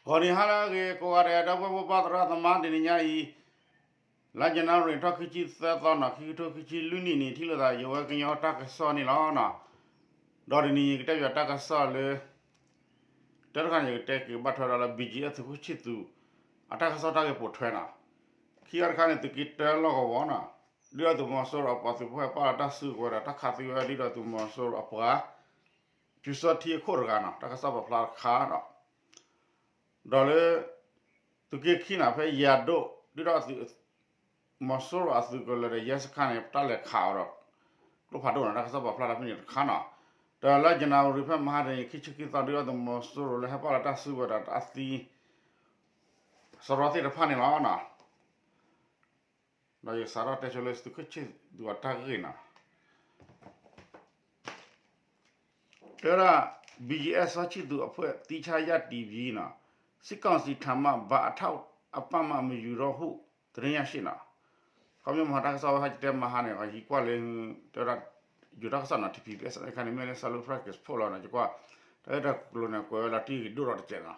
ဂီၤနံၤဟါလၢအဂ့ၤ ကိးဂၤဒဲး ဒီပုၢ်ဝဲၢ်မိၢ်ပၢ်သရၣ်သမါ တနံၤညါအံၤ လါယနူၤအါရံၤ ထီၣ်ခံဆံသၢသီနီၤ ခံကထိခံဆံလွံၢ်နံၣ်န့ၣ် ထံၣ်လိာ်သး ယဝဲကညီတၢ်ကစီၣ်န့ၣ်လီၤ. ဒီးတနံၤအံၤ ကတဲပၠးတၢ်ကစီၣ်လၢ တၢ်တခါန့ၣ် ယကတဲက့ၤဘၣ်ထွဲဒီးလၢ ဘံၣ်ကၠံၣ်အဲၣ် သုးခိၣ်ဆံၣ်သူး အတၢ်ကစီၣ်တၢ်ဂ့ၢ်ပိာ်ထွဲနီၤ. ခံဂၤတခါန့ၣ် သုးက့တၢလီၢ်ကဝီၤနီၤ ဒုၣ်ဒါသုးမီၤစိရိၤအပှၤသုးဖိဟဲပာ်လီၤတၢ်စုကဝဲၤဒီး တၢ်ခးသံဝဲဒၣ်ဒုၣ်ဒါသုးမီၤစိရိၤအပှၤ ပျူစောထီးအခိၣ်တဂၤနီၤ တၢ်ကစီၣ်ပာ်ဖျါတခါဒီး ဒီးလၢ သုးက့ခံနီၤ ဖဲယၤဒိၣ် ဒုၣ်ဒါသုး မီၤစိရိၤအသုးကလၢၤဒီး ရဲစခန်းန့ၣ် တၢ်လဲၤခးအီၤဒီး ကျိဖးဒိၣ်နီၤ တၢ်ကစီၣ်ပာ်ဖျါတၢ်ဖဲန့ၣ်တခါနီၤ. ဒီးလါယနူၤအါရံၤ ဖဲမဟါတနံၤ ခံဆံခံသီ ဒုၣ်ဒါသုးမီၤစိရိၤလၢဟဲပာ်လီၤတၢ်စုကဝဲၤဒီးတၢ်သံ စရီသ့ၣ်တဖၣ်န့ၣ်လီၤ. ဒီးယစးထီၣ်တဲဆိလၢသုးခိၣ်ဆံၣ်သူးအတၢ်ဂ့ၢ်နီၤ တဲဝဲဒၣ် ဘံၣ်ကၠံၣ်အဲၣ် စီၤဆံၣ်သူးအဖှဲၣ်သံဆါယၢ်တံၢ်ဘံနီၤ စစ်ကောင်စီထံမှ ဘဏ်အထောက်အပံ့မယူတော့ဟု သတင်းရရှိနီၤ. ခီဖျိမဟါတၢ်ကစီၣ်ဝဲဟဲကတဲမဟါန့ၣ် ယဟံးကွၢ်လၢ တဲဝဲဒၣ် ယိၤတၢ်ကစီၣ်နီၤ ထံၣ်ဖံးပ့းစးခါန့ၣ် မ့ၢ်လၢ ဆၢလိဖရၣ်က့ၤဖိလီၤနီၤ ယကွၢ် တၢ်ဂ့ၢ်တၢ်ကျိၤန့ၣ် ကွဲးဝဲလီၤတံၢ်ဂ့ၤဒိၣ်ထီၣ်တစဲးနီၤ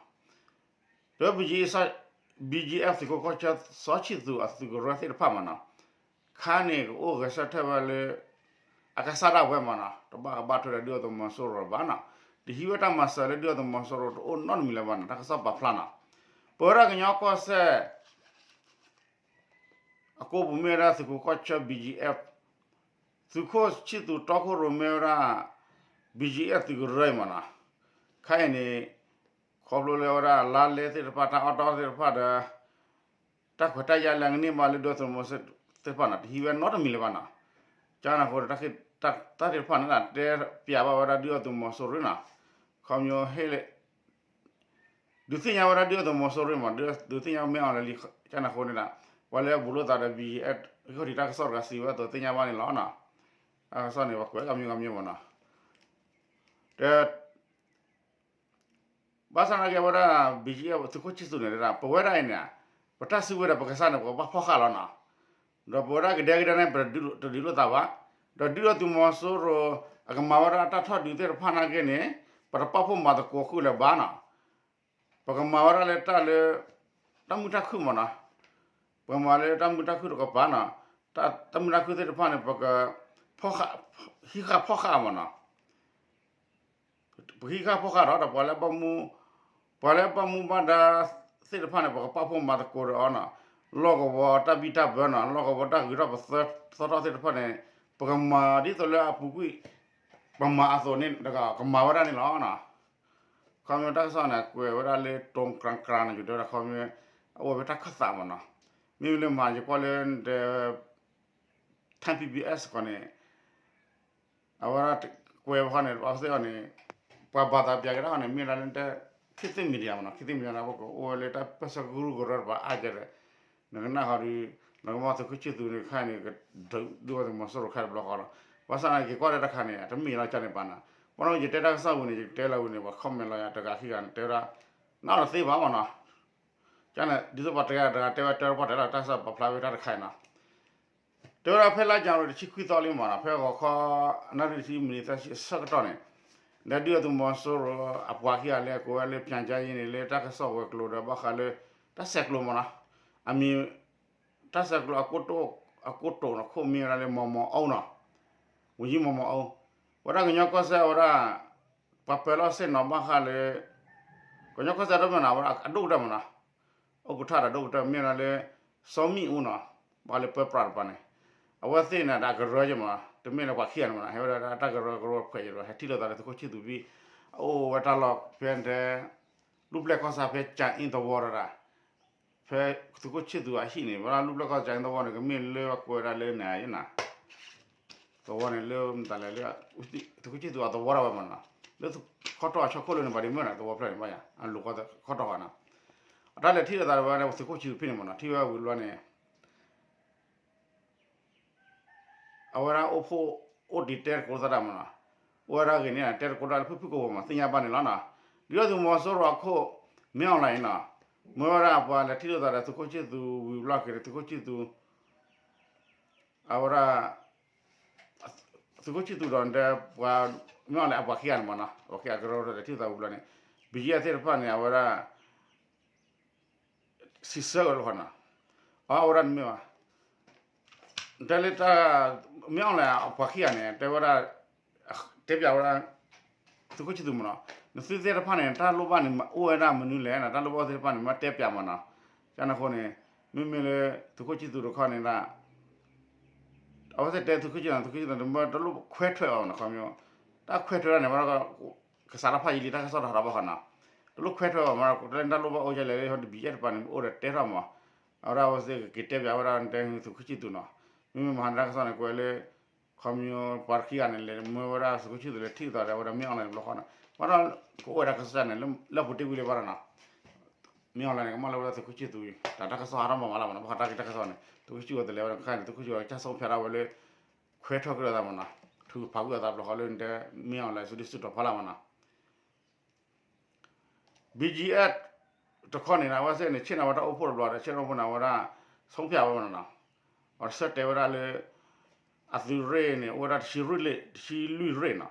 ဒီး ဘံၣ်ကၠံၣ်အဲၣ် သုးခိၣ်ကီၢ်ဆၢ စီၤဆံၣ်သူးအသုးကရၢသ့ၣ်တဖၣ်မနီၤ ခါန့ၣ် ကအိၣ်ဂဲၤဆၢထၢၣ်ဝဲလၢ အကစၢ်ဒၣ်ဝဲမနီၤ တဘၣ်ကဘၣ်ထွဲဒီးဒုၣ်ဒါသုးမီၤစိရိၤဘၣ်နီၤ တဟံးဝဲတၢ်မၤစၢၤလၢဒုၣ်ဒါသုးမီၤစိရိၤတအိၣ်နီတမံၤလၢၤဘၣ်နီၤ တၢ်ကစီၣ်ပာ်ဖျါနီၤ ပဝဲဒၣ်ကညီကီၢ်စဲၣ် အကိးပူၤမ့ၢ်ဝဲဒၣ်သုးခိၣ်ကီၢ်ဆၢ ဘံၣ်ကၠံၣ်အဲၣ် သုးခိၣ်ဆံၣ်သူးတီခိၣ်ရိၣ်မ့ၢ်ဝဲဒၣ် ဘံၣ်ကၠံၣ်အဲၣ် သုးကရၢအံၤမနီၤ ခါအံၤန့ၣ် ခီဖျိလၢဝဲဒၣ်လါလဲသ့ၣ်တဖၣ် တၢ်အီၣ်တီသ့ၣ်တဖၣ်ဒီး တၢ်ခွဲးတၢ်ယာ်လၢအကန့ၢ်ဘၣ်လၢဒုၣ်ဒါသုးမီၤစိရိၤသ့ၣ်တဖၣ်နီၤ တဟံးဝဲနီတမံၤလၢၤဘၣ်နီၤ ကန့ၣ်အဃိ တၢ်သ့ၣ်တဖၣ်န့ၣ် တဲပၠးဘၣ်ဝဲဒၣ်ဒုၣ်ဒါသုးမီၤစိရိၤနီၤ ခီဖျိဟ့ၣ်လၢ ဒုးသ့ၣ်ညါဝဲဒၣ်ဒုၣ်ဒါသုးမီၤစိရိၤမး ဒုးသ့ၣ်ညါမ့ၢ်အီၤလၢလံ ကန့ၣ်အဃိန့ၣ်ဒီး ပှၤလၢအဘူးလိာ်သးဒီး ဘံၣ်ကၠံၣ်အဲၣ် ဟံၣ်ခိၣ်ထံးတၢ်ကစီၣ်တဂၤစံးဝဲအသိးသ့ၣ်ညါဘၣ်န့ၣ်လီၤနီၤ တၢ်ကစီၣ်န့ၣ် ပှၤကွဲးကီမံၤကီမံၤမးနီၤ တဲ ဘၣ်ဆၣ်နာ်က့ဝဲဒၣ် ဘံၣ်ကၠံၣ်အဲၣ် သုးခိၣ်ဆံၣ်သူးန့ၣ် ပဝဲဒၣ်အံၤန့ၣ် ပတၢ်စုကဝဲၤဒီးပကစၢ်န့ၣ် ပကဘၣ်ဖီၣ်ဃာ်လီၤနီၤ ဒီးပဝဲဒၣ်ကဒဲကဒဲန့ၣ် ပတဒုးလိာ်သးဘၣ် ဒီးဒုၣ်ဒါသုးမီၤစိရိၤ အကမၤဝဲဒၣ်တၢ်ထီၣ်ဒုးသ့ၣ်တဖၣ်နာ်က့န့ၣ် ပတပာ်ဖှိၣ်မၤသကိးဃုာ်လၢၤဘၣ်နီၤ ပကမၤဝဲဒၣ်လၢတၢ်လၢ တၢ်မုာ်တၢ်ခုၣ်မးနီၤ ပကမၤလၢတၢ်မုာ်တၢ်ခုၣ်တကပၤနီၤ တၢ်မုာ်တၢ်ခုၣ်သ့ၣ်တဖၣ်န့ၣ် ပက ဟံးဃာ်ဖီၣ်ဃာ်မးနီၤ ပဟံးဃာ်ဖီၣ်ဃာ်ဒီး ဒီးပှၤလၢ ပှၤလၢဘၣ်မူဘၣ်ဒါသ့ၣ်တဖၣ်န့ၣ် ပကပာ်ဖှိၣ်မၤသကိးဒီးအီၤနီၤ လီၢ်ကဝီၤတၢ်ဘံၣ်တၢ်ဘၢနီၤ လီၢ်ကဝီၤတၢ်ဂုၤထီၣ်ပသီထီၣ်သ့ၣ်တဖၣ်န့ၣ် ပကမၤဒ်သိးလၢအပူၤကွံာ် ပမၤအသိးန့ၣ် ကမၤဝဲဒၣ်န့ၣ်လီၤနီၤ ခီဖျိတၢ်ကစီၣ်န့ၣ် ကွဲးဝဲဒၣ်လၢ တိၤကြၢကြၢ န့ၣ် ယတဲဝဲဒၣ်ခီဖျိ အအိၣ်ဝဲဖဲတၢ်ခၢၣ်သးမးနီၤ မ့မ့ၢ်လၢမၤယကွၢ်လၢ Time PBS ကီးန့ၣ် အဝဲဒၣ်ကွဲးဝဲဃီန့ၣ် အဝဲသ့ၣ်အီၤန့ၣ် ပှၤဘၣ်သးပၠးက့ၤတၢ်ဃီန့ၣ် မ့ၢ်ဒၣ်လၢ ခေတ်သစ်မီဒီယာ မနီၤ ခေတ်သစ်မီဒီယာ အိၣ်ဝဲလၢတၢ်ပၢၢ်ဆၢကရူၢ်ကရၢတပၤအါကဲဒီး နကနၣ်ဃီဒီး နကမၣ်သုးခိၣ်ဆံၣ်သူးန့ၣ်ခါန့ၣ် ကဒုးဒုၣ်ဒါသုးမီၤစိရိၤခဲတဘျီဃီလီၤ ဘၣ်ဆၣ်သနာ်က့ က့ၤကွၢ်လၢတၢ်တခါန့ၣ် တမ့ၢ်လီၤကန့ၣ်ဘၣ်နီၤ ဘၣ်ဆၣ်ယတဲတၢ်ကစီၣ်ဝံၤန့ၣ် ယတဲလီၤဝံၤန့ၣ် ပှၤ comment လီၤယၤတဂၤခံဂၤန့ၣ် တဲဝဲဒၣ် နအီၣ်တသ့ဘၣ်မနီၤ ကန့ၣ် ဒ်သိးပှၤတဂၤတဂၤတဲဝဲတၢ်ပှၤတဲလီၤတၢ်ကစီၣ်ပာ်ဖျါဝဲတၢ်တခါအံၤနီၤ တဲဝဲဒၣ်ဖဲလါယနူၤအါရံၤတဆံခွံသီလံမနီၤ ဖဲဂီၤခီ အနၣ်ရံၣ်တဆံမံးနံးသၢဆံအဆၢကတီၢ်န့ၣ် လၢဒုၣ်ဒါသုးမီၤစိရိၤအပှၤခံဂၤလၢအကိးဝဲလၢ ပၠးကၠါယ့န့ၣ် လၢတၢ်ကစီၣ်ဝဲၤကျိၤဒီးဘၣ်ဃးလၢ တၢ်ဆဲးကျိးမနီၤ အမံၤ တၢ်ဆဲးကျိးအကိတိာ်နီၤ ခိၣ်မ့ၢ်ဝဲဒၣ်လၢ မီၢ်မီၢ်အူနီၤ ဝံၤယံမီၢ်မီၢ်အူ ဝဲဒၣ်ကညီကီၢ်စဲၣ်ဝဲဒၣ် ပှၤပၢၤလီၢ်ဆ့ၣ်နီၤဘၣ်ဃးလၢ ကညီကီၢ်စဲၣ်တမ့ၢ်နီၤ ဝဲဒၣ်အဒိၣ်ကတၢၢ်မနီၤ အိၣ်ကထါဒီးဒိၣ်ကတၢၢ်မ့ၢ်ဝဲဒၣ်လၢ စီၤမံၣ်အူနီၤ ဘၣ်ဃးလၢပၢပြးတပၤန့ၣ် အဝဲသ့ၣ်န့ၣ်ဒီးကရၢယ့မနီၤ တမ့ၢ်လၢပှၤခံဂၤန့ၣ်မနီၤ ဟဲဝဲဒၣ်တၢ်ကရၢကရိဖှဲးယံၤဒီး ဟဲထံၣ်လိာ်သးဒီးသုးခိၣ်ဆံၣ်သူးဖဲ အအိၣ်ဝဲတၢ်လီၢ်ဖဲတဲ လူၢ်ပျဲၢ်ကီၢ်ဆၣ်ဖဲကၠၤအ့သဝီတဒၣ် ဖဲသုးခိၣ်ဆံၣ်သူးအဟံၣ်န့ၣ် ဝဲဒၣ်လူၢ်ပျဲၢ်ကီၢ်ဆၣ်ကၠၤအ့သဝီန့ၣ် ကမ့ၢ်လၢကွဲးဒၣ်လၢန့ၣ်ယ့နီၤ သဝီန့ၣ်လၢမတၤလဲၣ်လၢ သုးခိၣ်ဆံၣ်သူးအသဝီဒၣ်ဝဲမနီၤ လၢခီတီၢ်အဆီခိၣ်လၢန့ၣ် ဘၣ်ဒ်မ့ၢ်နီၤ သဝီဖျၢၣ်န့ၣ်ဘၣ်ယၤ အလိၤခီတီၢ်ဃီနီၤ အတၢ်လဲၤထံၣ်လိာ်သးဒီးဝဲဒၣ်သုးခိၣ်ဆံၣ်သူးဖဲန့ၣ်မနီၤ ထံၣ်ဝဲဝံၤဘျီန့ၣ် အဝဲဒၣ်အိၣ်ဖှိၣ်အိၣ်တံၤတဲသကိးသးတၢ်မနီၤ အိၣ်ဝဲဒၣ်ဂ့ၤန့ၣ် တဲသကိးတၢ်လၢဖုၣ်ဖုၣ်ကိာ်ကိာ်မး သ့ၣ်ညါဘၣ်န့ၣ်လီၤနီၤ ဒုၣ်ဒါသုးမီၤစိရိၤအခိၣ် မ့ၢ်အီၣ်လဲၣ်အံၤနီၤ မ့ၢ်ဝဲဒၣ်ပှၤလဲၤထံၣ်လိာ်သးဒီးသုးခိၣ်ဆံၣ်သူးဝံၤဘျီက့ၤန့ၣ် သုးခိၣ်ဆံၣ်သူး အဝဲဒၣ် သုးခိၣ်ဆံၣ်သူးဒီးတဲ ပှၤ မ့ၢ်အီၣ်လဲၣ်အပှၤခံဂၤန့ၣ်မနီၤ အပှၤခံဂၤကရၢကရိလဲၤထံၣ်လိာ်သးဝံၤဘျီန့ၣ် ဘံၣ်ကၠံၣ်အဲၣ်သ့ၣ်တဖၣ်န့ၣ် အဝဲဒၣ် စံးဆၢဝဲလီၤဃီနီၤ, အဝဲဒၣ်တမ့ၢ်ဘၣ်, တဲလၢတၢ်, မ့ၢ်အီၤလဲၣ် အပှၤခံဂၤန့ၣ် တဲဝဲဒၣ်, တဲပၠးဝဲဒၣ် သုးခိၣ်ဆံသူးမနီၤ, နသုသ့ၣ်တဖၣ်န့ၣ် တၢ်လိၣ်ဘၣ်န့ၣ် မ့ၢ်အိၣ်ဝဲဒၣ်မနုၤလဲၣ်နီၤ, တၢ်လိၣ်ဘၣ်သ့ၣ်တဖၣ်န့ၣ် မ့ၢ်တဲပၠးမနီၤ, ကန့ၣ်အဃိန့ၣ် မ့မ့ၢ်လၢ သုးခိၣ်ဆံသူးတခီန့ၣ်ဒၣ် အဝဲသ့ၣ်တဲသုးခိၣ်ဆံသူး သုးခိၣ်ဆံသူးန့ၣ် မ့ၢ်တလိၣ်ခွဲးထွဲးအီၤနီၤ, ခီဖျိ တၢ်ခွဲးထွဲးဒၣ်န့ၣ် ဝဲဒၣ် ကစးထီၣ်ဖးယံာ်လံ တၢ်ကစီၣ်တဟးထီၣ်ဘၣ်ဃီနီၤ, တလိၣ်ခွဲးထွဲးအီၤမနီၤ, တၢ်လိၣ်ဘၣ်အိၣ်ကလဲၣ်လၢ ဒ်ဘံၣ်အဲၣ်တပၤန့ၣ် အိၣ်ဒီးတဲထီၣ်မး, အဝဲဒၣ်အဝဲသ့ၣ်ကက့ၤတဲပၠးဝဲဒၣ်တဲသုးခိၣ်ဆံသူးနီၤ, မ့မ့ၢ်မဟါန့ၣ် တၢ်ကစီၣ်န့ၣ် ကွဲးလၢ ခီဖျိပှၤတခံဂၤန့ၣ် လဲၤမၢဝဲဒၣ်သုးခိၣ်ဆံသူးလၢထံၣ်သးဒီး အဝဲဒၣ်မ့ၢ်အီၤလဲၣ်တဘျီဃီနီၤ, ဘၣ်ဒီး ကအိၣ်ဝဲဒၣ်ကစၢ်န့ၣ် လၢပူၤတ့ၢ်ဝံၤလၢဘၣ်ဒီးနီၤ မ့ၢ်အီၤလဲၣ်န့ၣ် ကမၣ်လၢဝဲဒၣ်သုးခိၣ်ဆံသူးအံၤ တၢ်တၢ်ကစီၣ်ဟးထီၣ်မးမးလၢမနီၤ, ဘၣ်ဃးတၢ်ဂ့ၢ်တၢ်ကစီၣ်န့ၣ် သုးခိၣ်ဆံသူးတလဲၤဝဲဒၣ်ခဲအံၤန့ၣ် သုးခိၣ်ဆံသူးကစၢ်ဆုံးဖြတ်ဝဲလၢ ခွဲးထွဲးကွံာ်အသးမနီၤ, ထုးဖးကွံာ်အသးတဘျီဃီလၢတဲ မ့ၢ်အီၤလဲၣ် စုဒုၣ်စုတီၤဖီလာ်မနီၤ BGF တခီန့ၣ် အဝဲသ့ၣ်န့ၣ် ဆ့ၣ်နီၤဝဲတၢ်အိၣ်ဖှိၣ်တဘျီဒီး ဆ့ၣ်နီၤအိၣ်ဖှိၣ်န့ၣ် အဝဲဒၣ် ဆုံးဖြတ်ဝဲမနီၤ, အဝဲဆၢတဲာ်ဝဲဒၣ်လၢ အသုးရ့ၣ်န့ၣ် အိၣ်ဝဲဒၣ်တဆံလွံၢ်ရ့ၣ်, တဆံလွံၢ်ရ့ၣ်နီၤ,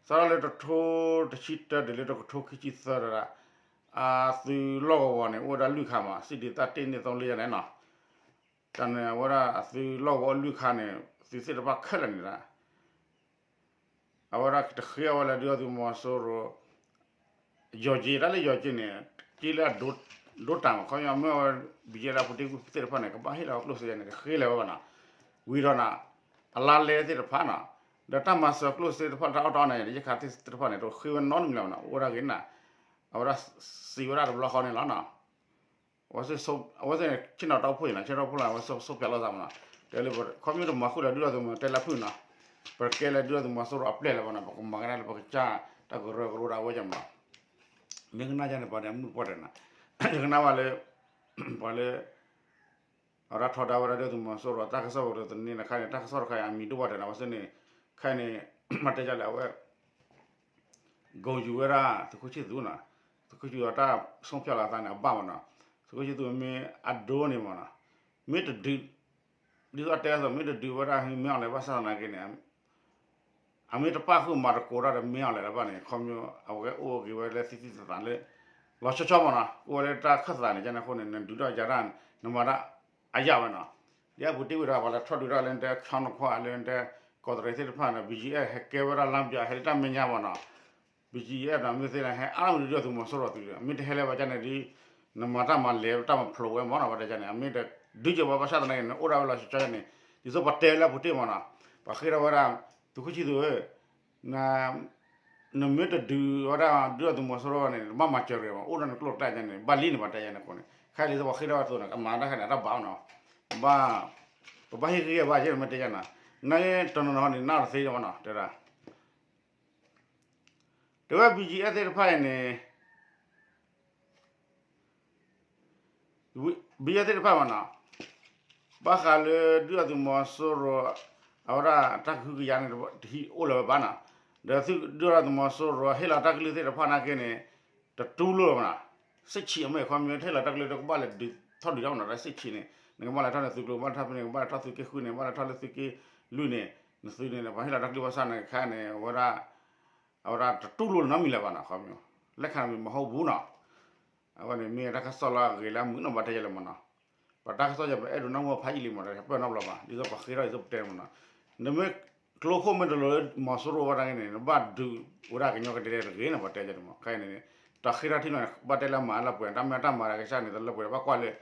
စးထီၣ်လၢတထိတဆံတၢတုၤလၢတကထိခံဆံသၢဒီး အသုးလီၢ်ကဝီၤန့ၣ် အိၣ်ဝဲဒၣ်လွံၢ်ခါမး စံးဒ်သၣ်တ့ၢ်န့ၢ်သုံးလေးန့ၣ်နီၤ, တၢ်န့ၣ် အဝဲဒၣ်အသုးလီၢ်ကဝီၤလွံၢ်ခါန့ၣ် သုးသ့ၣ်တဖၣ်ခဲလၢာ်န့ၣ်ဒၣ် အဝဲဒၣ်တဃ့အီၤဝဲလၢဒုၣ်ဒါသုးမီၤစိရိၤ ယီၤက့ၤ တၢ်လၢယီၤက့ၤန့ၣ် က့ၤလၢအဒိတၢ်မး ခီပညီမ့ၢ်အဝဲ ဘံၣ်ယဲလၢအပူၤတ့ၢ်ဝံၤသ့ၣ်တဖၣ်န့ၣ် ကဘၣ်ဟ့ၣ်လီၤဝဲကျိၣ်စ့န့ၣ် တဃ့လၢၤဝဲဘၣ်နီၤ, ဝံၤဒီးနီၤ အလါလဲသ့ၣ်တဖၣ်နီၤ, ဒီးတၢ်မၤစၢၤကျိၣ်စ့သ့ၣ်တဖၣ် တၢ်အီၣ်တၢ်အီန့ၣ် ရိက္ခာသ့ၣ်တဖၣ်န့ၣ် တဃ့ဝဲနီတမံၤလၢၤဘၣ်နီၤ အိၣ်ဝဲဒၣ်ဂ့ၤနီၤ, အဝဲဒၣ်စံးဝဲဒၣ်တဘျီဃီန့ၣ်လီၤနီၤ အဝဲသ့ၣ်ဆ့ၣ်နီၤတၢ်အိၣ်ဖှိၣ်အံၤနီၤ ဆ့ၣ်နီၤတၢ်အိၣ်ဖှိၣ်လၢအဝဲ ဆုံးဖြတ်လိာ်သးမနီၤ, တဲလၢ ခီဖျိတမၤဃုာ်ဒီးဒုၣ်ဒါသုးမီၤတဲလၢဖုၣ်နီၤ, ပကဲလၢဒုၣ်ဒါသုးမီၤစိရိၤအပျဲၢ်လၢၤဘၣ်နီၤ ပကမၤကဒါလၢပကစၢ်တၢ်ကရၢကရိဒၣ်ဝဲကမနီၤ, မ့ၢ်ကနၣ်ယါန့ၣ် ပှၤဒီးမုၢ်ပှၢ်တဲနီၤ, ယကနၣ်ဘၣ်လၢ ပှၤလၢ အဝဲဒၣ်ထီဒါဝဲဒၣ်ဒုၣ်ဒါသုးမီၤစိရိၤ တၢ်ကစီၣ်ဝဲတန့ၢ်န့ၣ် ခဲအံၤန့ၣ် တၢ်ကစီၣ်တခါအံၤ အမံၤဒိၣ်ဘၣ်တဲနီၤ အဝဲသ့ၣ်န့ၣ် ခဲအံၤန့ၣ် မၤတဲဒ်လဲၣ် အဝဲ ဂုဏ်ယူၤဝဲဒၣ်သုးခိၣ်ဆံၣ်သူးနီၤ, သုးခိၣ်ဆံၣ်သူးအတၢ်ဆုံးဖြတ်လီၤအသးန့ၣ် အဘၣ်မနီၤ, သုးခိၣ်ဆံၣ်သူးမ့ၢ်အဒိန့ၣ်မနီၤ, မ့ၢ်တဒုး ဒ်သိးတဲသိး မ့ၢ်တဒုးဝဲဒၣ်မ့ၢ်အီၤလဲၣ် ဘၣ်ဆၣ်သနာ်က့န့ၣ် အမ့ၢ်တပၣ်ဃုာ်မၤသကိးတၢ်ဒီးမ့ၢ်အီၤလဲၣ်တဖၣ်န့ၣ် ခီဖျိအဝဲအိၣ်က့ၤဝဲလၢသံသံသးသးလၢ လီၤဆီဆီမနီၤ, အိၣ်ဝဲလၢတၢ်ခၢၣ်သးန့ၣ် ကန့ၣ်အဃိန့ၣ် နဒုးတၢ်ယၤတၢ် နမၤတၢ်အယၣ်ဝဲနီၤ, ဒ်အပူၤတ့ၢ်ဝံၤဒီး ပှၤလဲၤထီၣ်ဒုးတၢ်လၢနတဲ ခီနခွါလၢနတဲ ကီးတရံးသ့ၣ်တဖၣ်န့ၣ် ဘံၣ်ယဲၢ် ဟဲကဲဝဲဒၣ်လမ်းပြ ဟဲလၢတၢ်မဲာ်ညါမနီၤ ဘံၣ်ယဲၢ် ဒီးမ့ၢ်သ့ၣ်န့ၣ် ဟဲအါမးဒုးဒုၣ်ဒါသုးမီၤစိရိၤသုး မ့ၢ်တဟဲလၢဘၣ်ကန့ၣ်ဒ် နမၤတၢ်မၤလဲၤတၢ်မၤဖျိးဝဲမနီၤ ဘၣ်တဲကန့ၣ် အမ့ၢ်တဒုးက့ၤဘၣ်ဘၣ်ဆၣ်သနာ်က့န့ၣ် အိၣ်ဒၣ်ဝဲလီၤဆီဆီန့ၣ် ဒ်သိးပှၤတဲလၢအပူၤတ့ၢ်မနီၤ ပှၤဃ့ထီၣ်ဝဲဒၣ် သုးခိၣ်ဆံၣ်သူးဧၢ နမ့ၢ်တဒုးဝဲဒၣ်ဒုၣ်ဒါသုးမီၤစိရိၤန့ၣ် နဘၣ်မၤစၢၤတဂ့ၤမး အိၣ်ဒီးနကျိာ်တၢ်ယါန့ၣ် ဘၣ်လံန့ၣ် ပှၤတဲယါန့ၣ်အဃိန့ၣ် ခဲအံၤဒ်သိးပှၤဃ့ထီၣ်ဝဲအသိးန့ၣ် အမၤတၢ်ခဲန့ၣ် အတၢ်ဘၣ်မနီၤ ပဘၣ် ပဘၣ်ဟ့ၣ်ဂံၢ်ဟ့ၣ်ဘါယဲၢ်မ့ၢ်တဲယါနီၤ နတနီၤနီၤန့ၣ် နၢ်တသ့မနီၤ တဲဒၣ် တဲဝဲ ဘံၣ်ယဲၢ် သ့ၣ်တဖၣ်အံၤန့ၣ် ဘံၣ်ယဲၢ် သ့ၣ်တဖၣ်မနီၤ ဘၣ်ဃးလၢဒုၣ်ဒါသုးမီၤစိရိၤ အဝဲဒၣ်တၢ်ကဟုကယာ်န့ၣ် တဟံးအိၣ်လၢၤဝဲဘၣ်နီၤ ဒီးဒုၣ်ဒါသုးမီၤစိရိၤ ဟ့ၣ်လီၤတၢ်ကလုၢ်သ့ၣ်တဖၣ်နာ်က့န့ၣ် တတူၢ်လိာ်မနီၤ စစ်ဆင် အမ့ၢ်ခီမ့ၢ် ဟ့ၣ်လီၤတၢ်ကလုၢ်တကဘၣ်လဲၤဒုးထီၣ်ဒုးထီၣ်မနီၤ ဒီး စစ်ဆင် န့ၣ် နကဘၣ်လဲၤထီၣ်န့ၣ် သုးကျိၤ ဘၣ်လဲၤထီၣ်ဖဲန့ၣ် ကဘၣ်လဲၤထီၣ်သုးက့ဃုန့ၣ် ဘၣ်လဲၤထီၣ်လၢသုးက့လွံၢ်န့ၣ် နသုးန့ၣ် ပှၤဟ့ၣ်လီၤတၢ်ကလုၢ်ဘၣ်ဆၣ်န့ၣ် ခဲအံၤန့ၣ် အဝဲဒၣ် အဝဲဒၣ်တတူၢ်လိာ်နီတမံၤလၢၤဘၣ်နီၤ ခီမ့ၢ် လက်ခံမည်မဟုတ်ဘူးနီၤ အဝဲန့ၣ်မ့ၢ်တၢ်ကစီၣ်လၢအဂ့ၤလၢအမုာ်နီၤ ဘၣ်တဲယဲၢ်လၢၤမနီၤ ပတၢ်ကစီၣ်ယဲၢ် ပအဲၣ်ဒိးနၢ်ဟူဖးယံာ်လံမနီၤ ပၢၢ်နီတဘျီဘၣ် ဒ်သိးပှၤဃ့ထီၣ်ဒ်သိးပတဲမနီၤ နမ့ၢ်ကျိခိၣ်မ့ၢ်တလိၤလၢမီၤစိရိၤဘၣ်တၢ်န့ၣ် နဘၣ်ဒုးဝဲဒၣ်ကညီကဒဲကဒဲတဂ့ၤနီၤ ပှၤတဲယဲၢ်န့ၣ်မနီၤ ခဲအံၤန့ၣ် တၢ်ဃ့ထီၣ်ထံၣ်လီၤန့ၣ် ဘၣ်တဲလၢအမၤလၢပှဲၤ တၢ်မ့ၢ်တၢ်မၤဒီးကစၢ်န့ၣ် တလၢပှဲၤဒီးဘၣ်ကွၢ်လၢ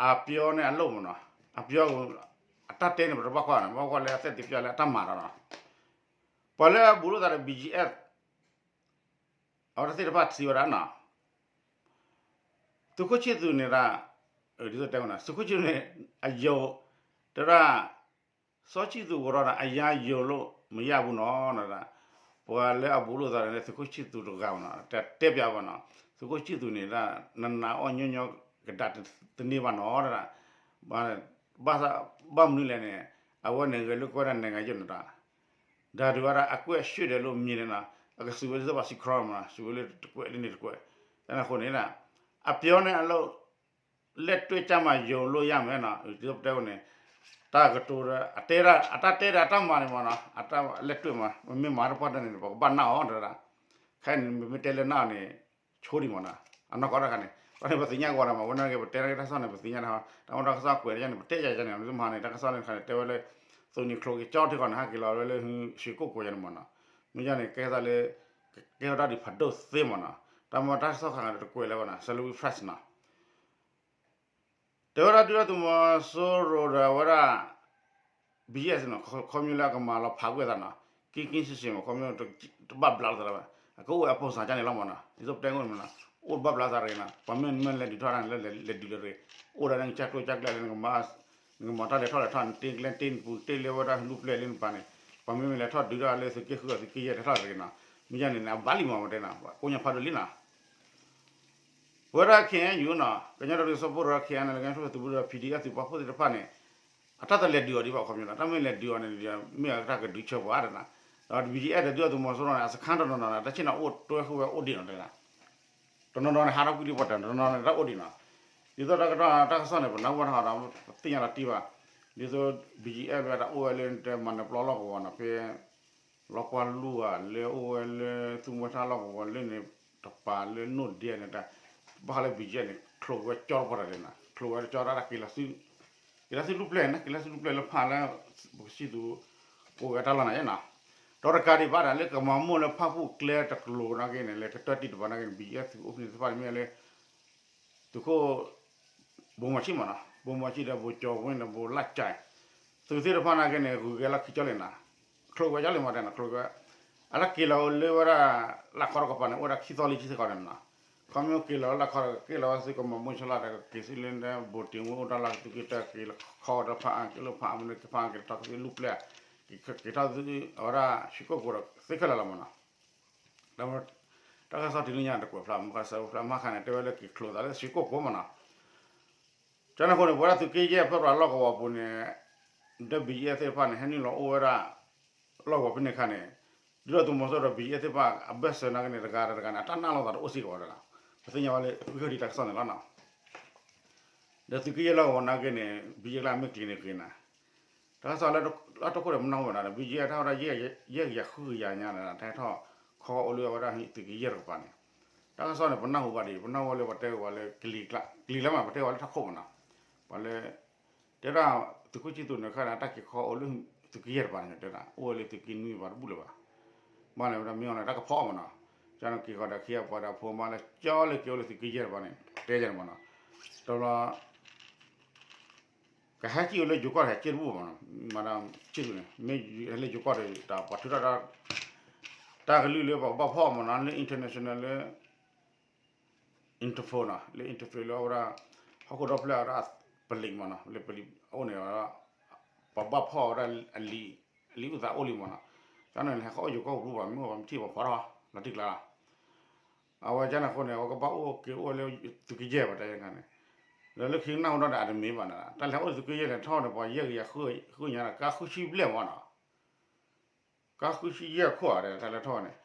အပျီန့ၣ်အလိၣ်မနီၤ အပျီ အတၢ်တဲန့ၣ် ပတဘၣ်ကွၢ်နီၤ ဘၣ်ကွၢ်လၢအသက်သေပြလၢအတၢ်မၤဒီးနီၤ ပှၤလၢအဘူးလိာ်သးဒီး ဘံၣ်ယဲၢ် အဝဲဒၣ်သ့ၣ်တဖၣ်စံးဝဲဒၣ်နီၤ သုးခိၣ်ဆံၣ်သူးန့ၣ်ဒၣ် ဒ်သိးတဲဝဲနီၤ သုးခိၣ်ဆံၣ်သူးန့ၣ် အယိာ် တဲဒၣ် စီၤဆံၣ်သူးကရီဒီး အရမ်းယိာ်လို့မရဘူးနီၤ ပှၤလၢအဘူးလိာ်သးဒီး သုးခိၣ်ဆံၣ်သူးတဂၤဘၣ်နီၤ တဲပၠးဘၣ်နီၤ သုးခိၣ်ဆံၣ်သူးန့ၣ်ဒၣ် နနာ်အီၤညီညီကဒၣ်တန့ၢ်ဘၣ်နီၤ တဲဒၣ် ဘၣ်မနုၤလဲၣ်န့ၣ် အဝဲန့ၣ်ဂဲၤလိာ်ကွဲဒၣ် နိုင်ငံရေး န့ၣ်ဒၣ် ဒါတွေက အကွက်ရွှေ့တယ်လို့ မြင်တယ်နီၤ အကစူးဝဲဒ်သိးပှၤစံးခီမနီၤ စူးဝဲလၢတကွဲးလၢန့ၣ်တကွဲး အဃိန့ၣ် အပျီန့ၣ်အလိၣ် လက်တွေ့ကျမှ ယုံလို့ရမယ်နီၤ ဒ်သိးပတဲဝဲန့ၣ် တၢ်ကတိၤဒီး အတဲဒၣ် အတၢ်တဲဒီးအတၢ်မၤန့ၣ်မနီၤ အတၢ်လက်တွေ့မး မ့ၢ်မၤတပှၢ်တၢ်န့ၣ် ပကဘၣ်နာ်အီၤတဒၣ် ခဲအံၤန့ၣ် မ့မ့ၢ်တဲလၢနာ်အီၤန့ၣ် ဆိဒံးမနီၤ အနီၢ်ကီၢ်တခါန့ၣ် ပှၤန့ၣ်ပသ့ၣ်ညါကီးဒီးမး ဝဲန့ၣ်က့ၤ ပတဲတၢ်ကစီၣ်န့ၣ် ပသ့ၣ်ညါန့ၣ် တၢ်အိၣ်တၢ်ကစီၣ်ကွဲးတၢ်န့ၣ် ပတဲယၤယၤန့ၣ် မ့ၢ်မဟါန့ၣ် တၢ်ကစီၣ်န့ၣ်တခါန့ၣ် တဲဝဲလၢ သုးန့ၣ်ချိးက့ၤကၠီထံဃီန့ၣ် ဟဲက့ၤလီၤဝဲလၢ ဟံး ရွှေကုက္ကိုယၤန့ၣ်မးနီၤ, မ့ၢ်ယၤန့ၣ် ကဲသးလၢ ကကဲဝဲဒၣ်ဒ်ဖးဒိၣ်သ့မးနီၤ, တၢ်မ့ၢ်တၢ်ကစီၣ်ခါန့ၣ် တကွဲးလၢၤဘၣ်နီၤ Salween Press နီၤ တဲဝဲဒၣ်ဒုၣ်ဒါသုးမီၤစိရိၤဒီး အဝဲဒၣ် ဘီအ့ၣ်အ့ၣ်နီၤ ခီဖျိလၢအကမၤလီၤဖးကွံာ်အသးနီၤ, က့က့ဆ့ဆ့မး ခီဖျိ တဘၣ်ဘျးလိာ်သးလၢၤဘၣ်, အကအိၣ်ဝဲအပိၢ်စၢ်ကၢ်န့ၣ်လီၤမးနီၤ, ဒ်သိးပတဲအိၣ်မးနီၤ, အိၣ်တဘၣ်ဘျးသးတဂ့ၤနီၤ, ပှၤမ့ၢ်မ့ၢ်လဲၤဒုးထီၣ်တၢ်န့ၣ်လၢလဲၤဒုးလၢတဂ့ၤ, အိၣ်ဒၣ်န့ၣ်ကစၢ်ကျိၣ်ကစၢ်ကျဲလၢ နကမၤတၢ်လဲၤထီၣ်လဲၤထီၣ်န့ၣ် တ့ကျဲတ့နပူၤ တ့လၢဝဲဒၣ်လူၢ်ပျဲၢ်လၢနပၤန့ၣ်, ပှၤမ့ၢ်မ့ၢ်လဲၤထီၣ်ဒုးတၢ်လၢသုးက့ဃု သုးက့ယဲၢ်တထီၣ်တဂ့ၤနီၤ, မ့ၢ်ယၤန့ၣ်န့ၣ် အဘၣ်လံမး ပတဲနီၤ ကိညါဖးဒိၣ်လံနီၤ ပဝဲဒၣ် ခ့ၣ်အဲၣ်ယူၣ်နီၤ ကညီဒီကလုာ်စၢဖှိၣ်ကရၢ ခ့ၣ်အဲၣ်ယူၣ်န့ၣ် လၢကညီတၢ်ပၢၢ်ဆၢသုးဘူးဒီး ပီၣ်အဲၣ်သုးပာ်ဖှိၣ်သ့ၣ်တဖၣ်န့ၣ် အတၢ်တလဲၤဒုးအီၤဒံးဘၣ် ခီဖျိလီၤ တၢ်မ့ၢ်လဲၤဒုးအီၤန့ၣ် မ့ၢ်အတၢ်ကဒုးဆၢပှၤဒၣ်နီၤ, ဒီး ဘီအ့ၣ်အ့ၣ် ဒီးဒုၣ်ဒါသုးမီၤစိရိၤန့ၣ် အစခါတနီၤနီၤန့ၣ် တၢ်ဆ့ၣ်နီၤအိၣ်တွဲဃုာ်ဝဲအိၣ်ဒံးနီၤတဲဒၣ်, တနီၤနီၤန့ၣ် ဟးထီၣ်ကွံာ်ဒံးပှၤတနီၤနီၤန့ၣ် တၢ်အိၣ်ဒံးနီၤ, ဒ်သိးတၢ်ကတီၢ်တၢ်ကစီၣ်န့ၣ် ပနၢ်ဟူဘၣ်ထီၣ်ဒီး ပသ့ၣ်ညါလီၤတံၢ်ဘၣ်, ဒ်သိး ဘီအ့ၣ်အ့ၣ် လၢတၢ်အိၣ်ဝဲလၢတၢ်မၤနၢၤပျီလီၢ်ကဝီၤနီၤ ဖဲ လီကွၢ်လူၢ်ဧါ လၢအိၣ်ဝဲလၢသူမွဲထၣ်လီၢ်ကဝီၤလၢန့ၣ် တပၤလၢနိၣ်ဒ့န့ၣ်တၢ်, ဘၣ်ဃးလၢ ဘီအ့ၣ်အ့ၣ် န့ၣ် ချိးက့ၤဝဲကၠီတပှၢ်တၢ်လဲၣ်နီၤ ချိးဝဲကၠီတၢ်က့ၤလီၤသုး, က့ၤလီၤသုးလူၢ်ပျဲၢ်န့ၣ် က့ၤလီၤသုးလူၢ်ပျဲၢ်လၢဖးလၢ ပကစံၣ်သူး ကအိၣ်ဝဲတၢ်လီၢ်န့ၣ်နီၤ, ဒီးတကးဒံးဘၣ်ဒီး လၢကမၤမိၢ်လၢဖၣ်ပူၣ်ကျဲတကျိၤနာ်က့န့ၣ် လၢကတၢၢ်တံၢ်တပၤနာ်က့န့ၣ် ဘီအ့ၣ်အ့ၣ် သုးအိၣ်ဖဲန့ၣ်သ့ၣ်တဖၣ်န့ၣ်မ့ၢ်လၢ သုးခိၣ် ဘိမီၤဆံၣ်မးနီၤ ဘိမီၤဆံၣ်ဒီးဘိကၠီၤဝ့ၣ်ဒီးဘိလၣ်ကၠဲး, သုးသ့ၣ်တဖၣ်နာ်က့န့ၣ် ဂုၤက့ၤလီၢ်ခံကၠီလံနီၤ, ချိးဝဲကၠီလံမးတဲနီၤ ချိးဝဲ, အတၢ်က့ၤလီၤလၢဝဲဒၣ် လၢခီတကပၤန့ၣ် အိၣ်ဝဲဒၣ်ခံသီလံဆံသီခီန့ၣ်နီၤ, ခီမ့ၢ်က့ၤလီၤလၢခီဒီး က့ၤလီၤဝဲသုးကမီၤမိၢ်ဆၢလီၤဒီး က့ၤဆူလၢဘိတ့ၢ်ဝ့ၢ်အိၣ်တၢ်လီၢ် သုးက့တၢ်က့ၤခီဝဲဒၣ်ဖးအါ က့ၤလၢဖးအါမ့ၢ်က့ၤဖးအါက့ၤထီၣ်သုးလူၢ်ပျဲၢ်, က့ၤထီၣ်သုး အဝဲဒၣ် ရွှေကုက္ကိုဒီး သ့ခဲလၢာ်လီၤမးနီၤ တၢ်ကစီၣ်တုၤလၢညါတကွဲးဖျါ မုၢ်ဃါစဲးဖျါမးခါန့ၣ် တဲဝဲလၢက့ၤချိးသးလၢရွှေကုက္ကိုမးနီၤ, ကန့ၣ်အဃိန့ၣ် ပဝဲဒၣ်သုးက့ယဲၢ်ဖဲပှၤလီၢ်ကဝီၤပူၤန့ၣ် ဒီး ဘီအ့ၣ်အ့ၣ် သ့ၣ်တဖၣ်န့ၣ် ဟဲနုာ်လီၤအိၣ်ဝဲဒၣ် လီၢ်ကဝီၤဖဲန့ၣ်အခါန့ၣ် ဒုၣ်ဒါသုးမီၤစိရိၤဒီး ဘီအ့ၣ်အ့ၣ် သ့ၣ်တဖၣ် အဘၢၣ်စၢၤနာ်က့န့ၣ် တဂၤဒီးတဂၤန့ၣ် အတၢ်နာ်လိာ်သးတအိၣ်စ့ၢ်ကီးဝဲဒၣ်လီၤ, ပသ့ၣ်ညါဝဲလၢ ဂုၢ်ဟၢၣ်ဒံးတၢ်ကစီၣ်န့ၣ်လီၤနီၤ ဒီးသုးက့ယဲၢ်လီၢ်ကဝီၤနာ်က့န့ၣ် ဘီယဲၢ်ကျါမ့ၢ်ကျ့ၤန့ၣ်ကျ့ၤနီၤ, တၢ်ကစီၣ်လၢအတီခိၣ်ဒီးပနၢ်ဟူဘၣ်နီၤ ဘီယဲၢ်ထီၣ်ဝဲဒၣ် ယဲၢ်ကယၤဃုကယၤညါန့ၣ် တၢ်ဟဲထီၣ်ခီအိၣ်လၢအဝဲဒၣ်သုးက့ယဲၢ်တကပၤန့ၣ်, တၢ်ကစီၣ်န့ၣ် ပနၢ်ဟူဘၣ်ဒံး ပနၢ်ဟူဝဲလၢပှၤတဲဝဲလၢ ကျ့ၤကျါမး ပတဲဝဲလၢထီၣ်ခိၣ်မးနီၤ, ပှၤလၢ တဲဒၣ် သုးခိၣ်ဆံသူးန့ၣ်ခါန့ၣ် တၢ်က့ၤခီအိၣ်လၢသုးက့ယဲၢ်တကပၤန့ၣ် တဲဒၣ် အိၣ်ဝဲလၢသုးက့နွံဘၣ်တဘူၣ်လၢၤဘၣ်, ဘၣ်န့ၣ်ဝဲဒၣ်မ့ၢ်အီၤန့ၣ် တၢ်ကဖီအီၤမးနီၤ, ကန့ၣ်က့ၤဃီဒီးခံအပှၤဒီးဖိမါလၢကၠီလၢက့ၤအိၣ်လၢသုးက့ယဲၢ်တကပၤန့ၣ် တဲယဲၢ်န့ၣ်မးနီၤ, တဘျီ ကဟဲက့ၤအိၣ်လၢယိၤကီၢ် ဟဲက့ၤတဘူၣ်မးနီၤ, မၤဒၣ်ဆံသူးန့ၣ် မ့ၢ်ဟဲလၢယိၤကီၢ်ဒီး တၢ်ပှၤထုးထီၣ်တၢ် တၢ်ကလုၢ်လၢပှၤကဘၣ်ဖီအီၤမးနီၤ လၢ international လၢ Interpol နီၤ လၢ Interpol လၢအဝဲဒၣ် ဟီၣ်ခိၣ်ဒီဖျၢၣ်အဝဲဒၣ် ပလံးမးနီၤ လၢပလံးအအိၣ်န့ၣ် ပှၤဘၣ်ဖီအီၤဝဲဒၣ်အလံာ် အလံာ်အုၣ်သးအိၣ်လံမးနီၤ, တၢ်န့ၣ်ဟဲဃီအိၣ်ယိၤကီၢ်ပူၤဘၣ် မ့ၢ်အိၣ်ပှၤမ့ၢ်ထံၣ်ပှၤဖီထီၣ် လီၤတံၢ်ကျါလီၤ, အဝဲကန့ၣ်အဃိန့ၣ် အဝဲကဘၣ်အိၣ်က့ၤအိၣ်လၢသုးက့ယဲၢ်ပှၤတဲယဲၢ်ခါန့ၣ်, ဒီးလၢခံကနၣ်ဟူဒီးန့ၣ် အတမ့ၢ်ဘၣ်န့ၣ် တၢ်လဲၤအိၣ်သုးက့ယဲၢ်လဲၤထီၣ်န့ၣ် ပှၤယဲၢ်ကယၤဃုညါဒီး ကါဃုဆံဘျဲၣ်မးနီၤ ကါဃုဆံယဲၢ်ခိၣ်ဧါ တၢ်လဲၤထီၣ်န့ၣ်,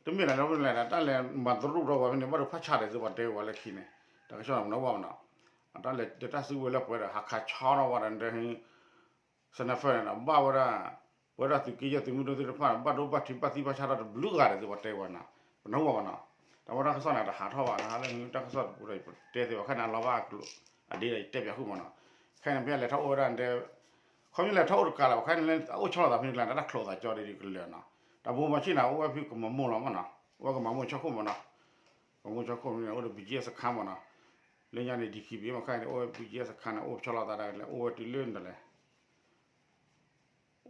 တမ့ၢ်လၢၤလၢၤ တၢ်လဲၤမၤသရူးထီၣ်ပှၤဖဲန့ၣ် ဘၣ်ဒိဖးဆါဒီးသုပှၤတဲဝဲလၢခံန့ၣ်, တၢ်ကစီၣ်န့ၣ် ပနၢ်ဟူဘၣ်မးနီၤ, တၢ်လဲၤတၢ်စုကဝဲၤလၢပှဲၤဒီး ဟးခးဆီထီၣ်ဝဲဒီး စနၢၣ်ဖၢၣ်န့ၣ်ဒီး ဘၣ်ဝဲဒၣ် ပဝဲဒၣ်သုးက့ယဲၢ်သုးမုၢ်ဒိၣ်သ့ၣ်တဖၣ်န့ၣ် ဘၣ်ဒိဘၣ်ထံးဘၣ်သံဘၣ်ဆါထီၣ်တဘျုးဂၤဒီးသုပှၤတဲဝဲနီၤ, ပနၢ်ဟူဘၣ်မးနီၤ, တၢ်ဝဲတၢ်ကစီၣ်န့ၣ် တဟးထီၣ်ဘၣ် တဟးလၢတၢ်ကစီၣ်တပူၤဒီး ပတဲသ့ဘၣ် ခဲန့ၣ် အလီၤဘၣ်အကျိၤ အဒ့ဒီးယတဲပၠးဃုာ်မးနီၤ, ခဲန့ၣ် ဖဲလဲၤထီၣ်အိၣ်ဝဲဒၣ်တဲ ခီမ့ၢ်လဲၤထီၣ်အိၣ်တကးလီၤ ခဲန့ၣ်လၢအအိၣ်ဆီလီၤသးဖဲန့ၣ်ကျါ တၢ်ချိးသးကၠီဒ်ကလၢာ်နီၤ, တၢ်ဘိမီၤဆံၣ်န့ၣ် အိၣ်ဝဲဖဲကမၤမိၢ်လီၤမးနီၤ, အိၣ်ဝဲကမၤမိၢ်ဆီခိၣ်မးနီၤ, ကမၤမိၢ်ဆီခိၣ်မးန့ၣ် အိၣ်ဒီး ဘီကၠံၣ်စခါမးနီၤ, လၢညါန့ၣ် ဒံၣ်ခံဘ့ၣ်မး ခဲအံၤန့ၣ် အိၣ်ဝဲ ဘီကၠံၣ်စခါန့ၣ် အိၣ်ဆီလီၤသးဒၣ်လဲာ် အိၣ်ဝဲတုၤလၢန့ၣ်လဲၣ်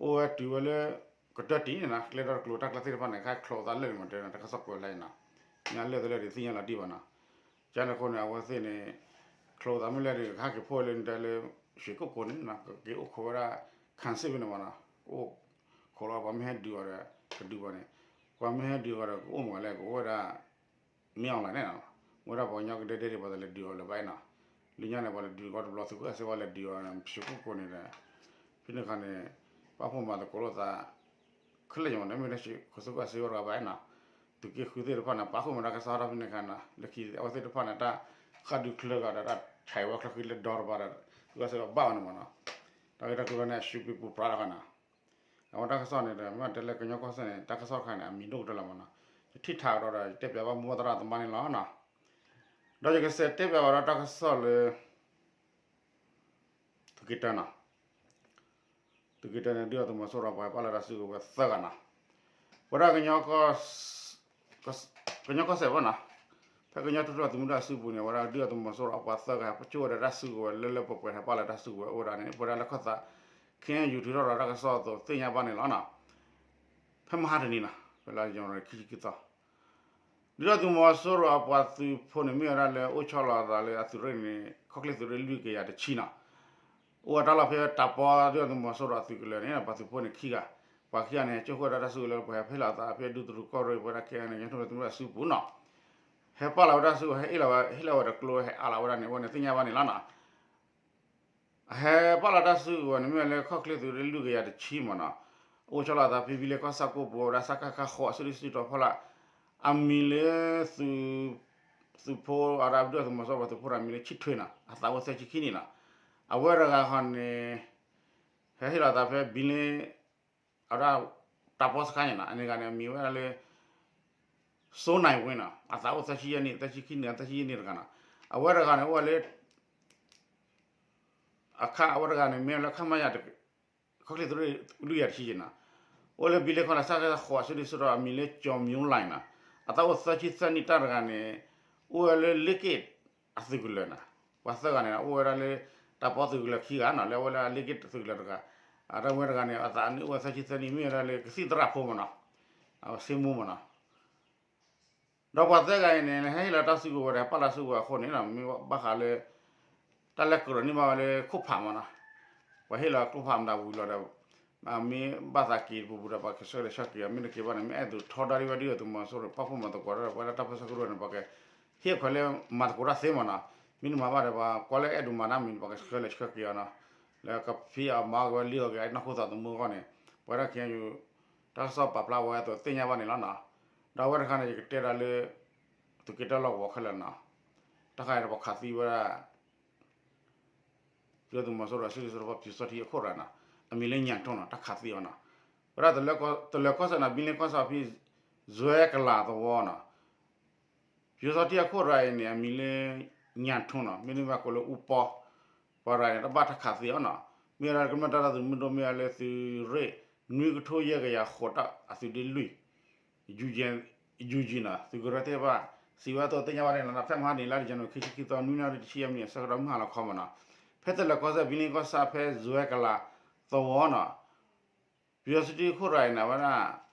အိၣ်ဝဲတုၤဝဲလၢ ကတၢၢ်တံၢ်န့ၣ်နီၤ ကျဲဒီတကျိၤတၢ်ကျါသ့ၣ်တဖၣ်န့ၣ် ခဲချိးသးလၢာ်န့ၣ်မး တဲတၢ်ကစီၣ်ကွဲးလၢန့ၣ်နီၤ, ညါလၢာ်သလၢာ်ဒ်သ့ၣ်ညါလီၤတံၢ်ဘၣ်နီၤ, ကန့ၣ်အဃိန့ၣ် အဝဲသ့ၣ်န့ၣ် ချိးသးမ့ၢ်လၢာ်ဒီး ကဟဲက့ၤဖီၣ်လၢန့ၣ်တဲလၢ ရွှေကုက္ကိုန့ၣ်နီၤ ကက့ၤအိၣ်ခိးဝဲဒၣ် ခၢၣ်စ့ၣ်ဖဲန့ၣ်မးနီၤ, ကအိၣ်ခိးလီၤ ပှၤမ့ၢ်ဟဲဒုးအီၤဒီး ကဒုးဘၣ်န့ၣ်, ပှၤမ့ၢ်ဟဲဒုးအီၤဒီး ကအိၣ်မးလဲၣ် ကအိၣ်ဝဲဒၣ် မ့ၢ်အီၤလၢန့ၣ်နီၤ, ဝဲဒၣ်ပှၤကညီကဒဲဒဲဒ်ပှၤတလဲၤဒုးအီၤလၢၤဘၣ်နီၤ, လၢညါန့ၣ် ပှၤလဲၤဒုးကီၢ်တဘျီ သုးခိၣ်အဲၣ်စ့ဝါလဲၤဒုးအီၤ ရွှေကုက္ကိုန့ၣ်ဒီး ဖဲန့ၣ်ခါန့ၣ် ပာ်ဖှိၣ်မၤသကိးလိာ်သး ခဲလၢာ်ယမး တမ့ၢ်လၢရွှေကုက္ကိုစ့ဝါတဂၤဘၣ်နီၤ, သုးက့ဃုသ့ၣ်တဖၣ်န့ၣ် ပာ်ဖှိၣ်မၤတၢ်ကစီၣ်ထီၣ်ဖဲန့ၣ်ခါနီၤ, လၢခံအဝဲသ့ၣ်တဖၣ်န့ၣ် တၢ်ဃၣ်ဒုးချၢဂၤဒီး တၢ်ဆဲးဝဲချၢဃံလၢဒီတပၤဒီး သုးခိၣ်အဲၣ်စ့ဝါဘၣ်အီၤန့ၣ်မးနီၤ, တၢ်ဂ့ၢ်တၢ်ကျိၤန့ၣ် အရှုံးပံပူၤပြးလီၤခါနီၤ, အဝဲတၢ်ကစီၣ်န့ၣ်ဒီး မ့ၢ်တဲလၢကညီကီၢ်စဲၣ်န့ၣ် တၢ်ကစီၣ်တခါန့ၣ် အမံၤဒိၣ်ကတၢၢ်လီၤမးနီၤ, ယထံၣ်ထးကဒီးဒီး ယတဲပၠးဘၣ်မိၢ်သရၣ်သမါန့ၣ်လီၤနီၤ, ဒီးယကစးတဲဘၣ်ဝဲဒၣ်တၢ်ကစီၣ်လၢ သုးက့တၢန့ၣ်, သုးက့တၢန့ၣ် ဒုၣ်ဒါသုးမီၤစိရိၤပှၤဟဲပာ်လီၤတၢ်စုကဝဲၤသၢဂၤန့ၣ်, ဝဲဒၣ် ကညီကီၢ်စဲၣ်ဝဲန့ၣ်, ဖဲကညီထူၣ်ဖျဲးသုးမုၢ်ဒိၣ်အစုပူၤန့ၣ် ဝဲဒၣ်ဒုၣ်ဒါသုးမီၤစိရိၤအပှၤသၢဂၤ ဟဲကၠိၣ်ဝဲဒၣ်တၢ်စုကဝဲၤလၢလၢပှဲၤပှဲၤ ဟဲပာ်လီၤတၢ်စုကဝဲၤအိၣ်ဝဲဒၣ်န့ၣ် ပဝဲဒၣ်လၢခီၣ်သး ခ့ၣ်အဲၣ်ယူၣ် ထုးထီၣ်ဒီးတၢ်ကစီၣ်အသိးသ့ၣ်ညါဘၣ်န့ၣ်လီၤ. ဖဲမဟါတနံၤန့ၣ် ဖဲလါယနူၤအါရံၤခံဆံခံသီ ဒုၣ်ဒါသုးမီၤစိရိၤအပှၤသုးဖိန့ၣ် မ့ၢ်ဝဲဒၣ်လၢအိၣ်ဆီလီၤအသးလၢအသုးရ့ၣ်န့ၣ် ခီၣ်ချ့သုးရ့ၣ်လွံၢ်ကယၤတဆံန့ၣ်, အိၣ်ဝဲတၢ်လီၢ်ဖဲတၢ်ပီ ဒုၣ်ဒါသုးမီၤစိရိၤအသုးကလၢၤန့ၣ် ပှၤသုးဖိန့ၣ်ခံဂၤ, ပှၤခံဂၤန့ၣ် ကၠိၣ်ဃိၣ်ဝဲဒၣ်တၢ်စုကဝဲၤလၢပှၤဟဲဖဲလီၤအသးဖဲဒူသထူကီၢ်ရ့ၣ် ပဝဲဒၣ်ခဲအံၤန့ၣ် ကညီထူၣ်ဖျဲးသုးမုၢ်ဒိၣ်အစုပူၤန့ၣ်, ဟဲပာ်လီၤဝဲတၢ်စုကဝဲၤ ဟဲအ့ၣ်လီၤဝဲ ဟ့ၣ်လီၤဝဲတကျိ ဟဲအါလီၤဝဲဒၣ်န့ၣ် အဝဲန့ၣ်သ့ၣ်ညါဘၣ်န့ၣ်လီၤန့ၣ်. အဟဲပာ်လီၤတၢ်စုကဝဲၤန့ၣ် မ့ၢ်ဝဲလၢခီၣ်ချ့သုးရ့ၣ်လွံၢ်ကယၤတဆံမ့ၢ်န့ၣ်, အိၣ်ဆီလီၤအသးဖဲဘံလ့ကီၢ်ဆၣ်ကိၣ်ပူၤဝဲဒၣ် စကခ ဃိး အစုဒုၣ်စုတီၤဖီလာ်, အမံၤလၢ သုးဖိအဒၣ်ဒုၣ်ဒါသုးမီၤစိရိၤပှၤသုးဖိတဂၤမံၤလၢဆံထွဲန့ၣ် အသးအိၣ်သၢဆံခံနံၣ်န့ၣ်, အဝဲတဂၤဃီန့ၣ် ဟဲဟ့ၣ်လီၤအသးဖဲဘံလ့ အဝဲဒၣ်တၢ်ပီစခါန့ၣ်န့ၣ် အန့ၣ်တဂၤန့ၣ် အမံၤဝဲဒၣ်လၢ စိနၢ်ဝ့န့ၣ် အသးအိၣ်သၢဆံယဲၢ်နံၣ် သၢဆံခံနံၣ် သၢဆံယဲၢ်နံၣ်တဂၤန့ၣ်, အဝဲတဂၤန့ၣ် အိၣ်ဝဲလၢ အခါ အဝဲတဂၤန့ၣ် မ့ၢ်လၢခမရ ခီၣ်ချ့သုးရ့ၣ်လွံၢ်ကယၤတဆံန့ၣ်, အိၣ်လၢဘံလ့ခီၣ်လၢ စကခ ဃိး အစုဒုၣ်စုတီၤ အမံၤလၢကၠီၤမၠိလၢ်န့ၣ်, အသးအိၣ်သၢဆံသၢနံၣ်တၢ်တဂၤန့ၣ်, အိၣ်ဝဲလၢလ့က့ၣ်အသုးကလၢၤန့ၣ်, ပှၤသၢဂၤန့ၣ် အိၣ်ဝဲဒၣ်လၢ တၢ်ပီသုးကလၢၤခံဂၤန့ၣ် လၢအဝဲလၢလ့က့ၣ်သုးကလၢၤတဂၤ, အတၢ်ဝဲတဂၤန့ၣ် အသးန့ၣ်အိၣ်ဝဲသၢဆံသၢနံၣ် မ့ၢ်ဝဲဒၣ်လၢကသံၣ်သရၣ်ဖိမ့ၢ်န့ၣ်, အဝဲစ့မိၢ်မ့ၢ်န့ၣ် ဒီးပှၤသၢဂၤအံၤန့ၣ် ဟဲဟ့ၣ်လီၤတၢ်စုကဝဲၤဒီး ပာ်လီၤစုကဝဲၤအဃိန့ၣ် မ့ၢ်ဘၣ်ဃးလၢ တၢ်လဲၤကြၢးန့ၢ်ဘၣ်ဝဲလၢခိၣ်ဖးမ့ၢ်န့ၣ်, ပှၤဟ့ၣ်လီၤကျိဖးမတၤဝံၤလီၤဒီး မ့ၢ်ဘၣ်သးက့ၤတပူၤပူၤဒီး ပှၤကဆှၢလဲၤဆှၢက့ၤအီၤ မ့ၢ်တက့ၤဘၣ်န့ၣ် မ့ၢ်အဲၣ်ဒိးထီဒါဒံးဝဲဒၣ်သုးမီၤစိရိၤ ပာ်ဖှိၣ်မၤသကိးတၢ်ဒီး ပဝဲဒၣ်တၢ်ပၢဆှၢကရူၢ်န့ၣ် ပှၤကဟ့ၣ်ခွဲးလၢမၤသကိးတၢ်သ့မ့ၢ်န့ၣ်, မ့ၢ်တမၤဘၣ်ဒီး ပှၤကွၢ်လၢအဲၣ်ဒိးမၤတၢ်မံၤ ပှၤကဆှၢလဲၤဆှၢက့ၤအီၤန့ၣ်, လၢကဖံးအီၤမၤအီၤက့ၤဝဲလံအီၤက့ၤ နီၢ်ခိသးသမူအဂီၢ်န့ၣ်, ပဝဲဒၣ်ခဲအံၤ တၢ်ကစီၣ်ပာ်ဖျါဝဲအသိးသ့ၣ်ညါဘၣ်န့ၣ်လီၤန့ၣ်, ဒီးအဝဲတခါန့ၣ် ယကတဲဒၣ်လၢ သုးက့တၢလီၢ်ကဝီၤခဲလၢာ်န့ၣ်, တၢ်ခါအံၤဒီးပှၤခးသံဝဲဒၣ် ဒုၣ်ဒါသုးမီၤစိရိၤစုဒုၣ်စုတီၤ ပျူစောထီးအခိၣ်တဂၤန့ၣ်, အမံၤလၢညၣ်ထိၣ်န့ၣ် တၢ်ခးသံအီၤန့ၣ်, ဝဲဒၣ်တလၢကီၢ်စဲၣ်န့ၣ် ဘံလ့ကီၢ်ဆၣ်ဖဲ စွဲကလးသဝီန့ၣ်, ပျူစောထီးအခိၣ်တဂၤအံၤန့ၣ် အမံၤလၢညၣ်ထိၣ်န့ၣ် မ့တမ့ၢ်ဘၣ်ကိးလၢအူပီ, ပှၤတဂၤန့ၣ် တဘၣ်တၢ်ခးသံအီၤန့ၣ်, မ့ၢ်ဝဲဒၣ်ကမျၢၢ်တၢ်ဒီသဒၢမုၢ်ဒိၣ်မ့ၢ်ဝဲလၢသုးရ့ၣ် နွံကထိယဲၢ်ကယၤဃိးတၢ် အသုးဒ့လွံၢ် ယူၢ်ကၠံန့ၣ် သုးကရၢသ့ၣ်တဖၣ် စံးဝဲအသိးသ့ၣ်ညါဘၣ်န့ၣ်လီၤ. ဖဲမဟါန့ၣ် လါဒံၣ်ယနူၤအါရံၤခံဆံခံသီ နွံနၣ်ရံၣ်တဆံယဲၢ်မံးနံး အဆၢကတီၢ်မုၢ်ဟါလီၤခီမ့ၢ်န့ၣ်, ဖဲတလၢကီၢ်စဲၣ် ဘံလ့ကီၢ်ဆၣ်ဖဲစွဲကလးသဝီန့ၣ်, ပျူစောထီးအခိၣ်တဂၤအံၤန့ၣ် အဝဲဒၣ်